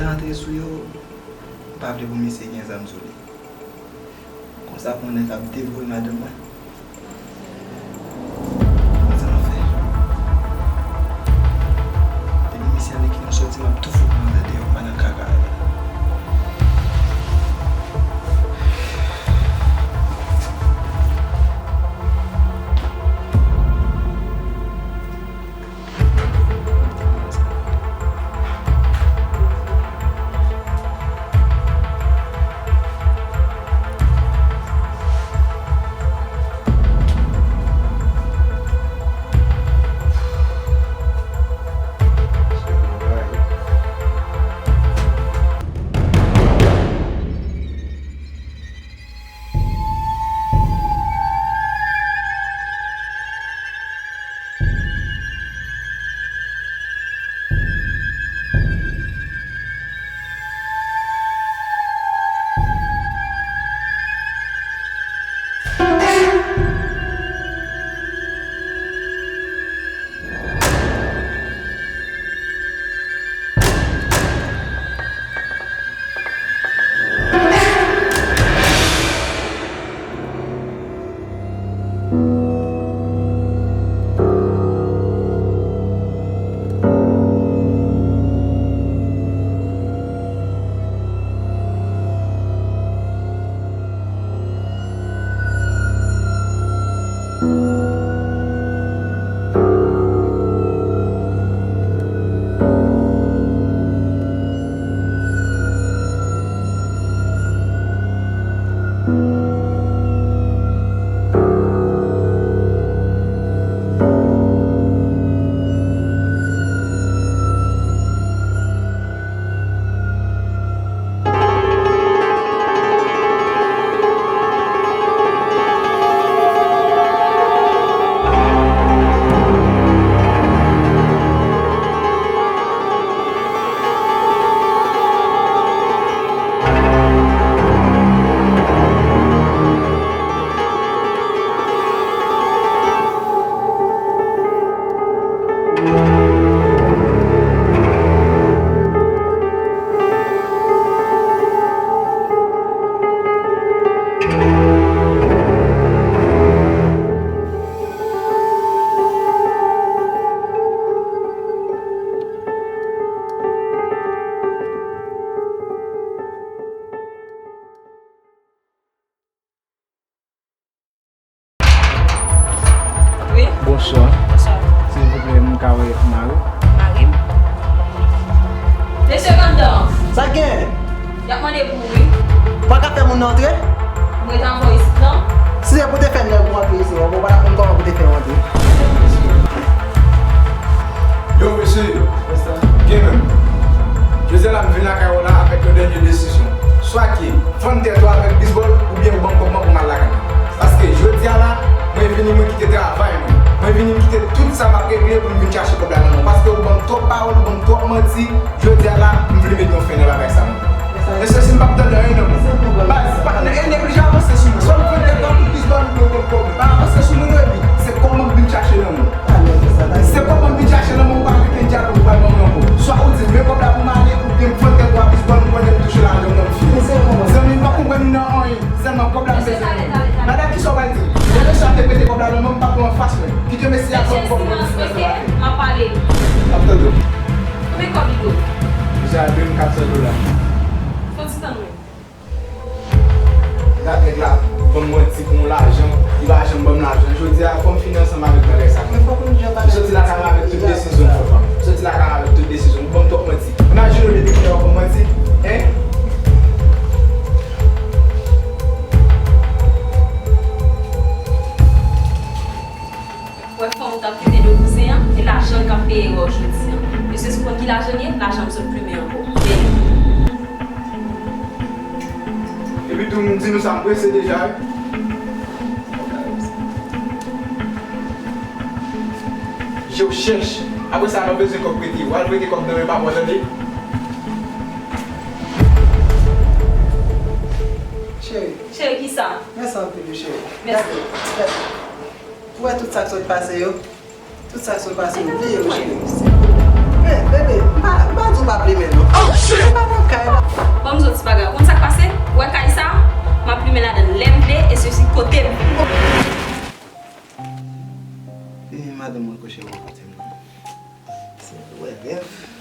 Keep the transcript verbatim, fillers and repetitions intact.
Antre sou yo, m pa vle pou misye gen zam sou li. Konsa pou yon nèg ap devore madanm mwen. Konsa n ap fè. Depi misye ale ki nou sòti, m ap tou fout mwen dèyè, m pa nan kaka la. Wi. Bonswa. Bonswa. Silvouplè, m ka wè mari m? Mari m? Mesye anndan an. Sa k gen? Y ap mande pou ou, wi. Ou pa ka fè moun nan antre? M ret anvan isit lan. Si se pou te fè nèg ou antre isit, ou pa t ap konn kòman pou te fè antre. Yo, mesye, gen menm. Jodi a la, m vin lakay ou la avèk yon dènye desizyon. Swa ke vann tèt ou avèk bisbòl, oubyen ou ban m kòb mwen pou m al lakay mwen. Paske jodi a la, mwen vini, mwen kite travay mwen. Mwen vini, m kite tout sa m ap regle pou m vin chache kòb la nan men w. Paske ou ban m twòp pawòl, ou ban m twòp manti. Jodi a la, m vle met yon fen nan bagay sa, mwen. Mesye, si m p ap tande anyen nan men w. Baz, pa, e neglije avanse sou mwen. Swa m vann tèt mwen pou plis ban m pou yo konn kòb mwen. Pa avanse sou mwen, non, epi se kòb mwen k vin chache nan men w. Se kòb mwen k vin chache nan men w, ou pa mete dyalòg, ou pa ban mwen ankò. Swa ou di m, men kòb la pou m ale, oubyen m vann tèt mwen pou plis ban m, ou konnen m touche lajan m nan, m fini. Zanmi, m pa konprann ou nan anyen. Sèlman kòb la m bezwen. Madanm, kisa w pral di? Demen swa te mete kòb la nan men m, m p ap pran anfas mwen. Kite mesye a ban m kòb mwen, biznis mwen ap pale. M ap tande w. Konbyen kòb li dwe w? Misye a dwe m kat san dola. Fon ti tann mwen. Gad nèg la, ban m manti pou yon lajan, li pa janm ban m lajan. Jodi a, fò m fini ansanm avèk bagay sa. Men fòk nou di bagay. M soti lakay mwen avèk tout desizyon m, fanm. M soti lakay mwen avèk tout desizyon m. Ou ban m twòp manti. Imajine w depi kilè w ap ban m manti, en? Wè fanm ou t ap kite do kouzen an, e lajan l k ap peye erè w jodi an. Mesye, si w konn ki lajan l ye, lajan m sot plimen ankò. Bèl. Epi tou, m di nou sa, m prese deja, wi. Je w chèch. Apre sa, lè w bezwen kòb prete, w al prete kòb nan men papa w, tande? Cheri. Cheri, kisa? Mèsi anpil, wi, cheri. Mèsi. Gade, gade. Ou wè tout sa k sot pase yo? Tout sa k sot pase yo, bliye yo, cheri. Men, bebe, m pa, m pa di w pa plimen, non. Oh, shit! M pa nan Mwen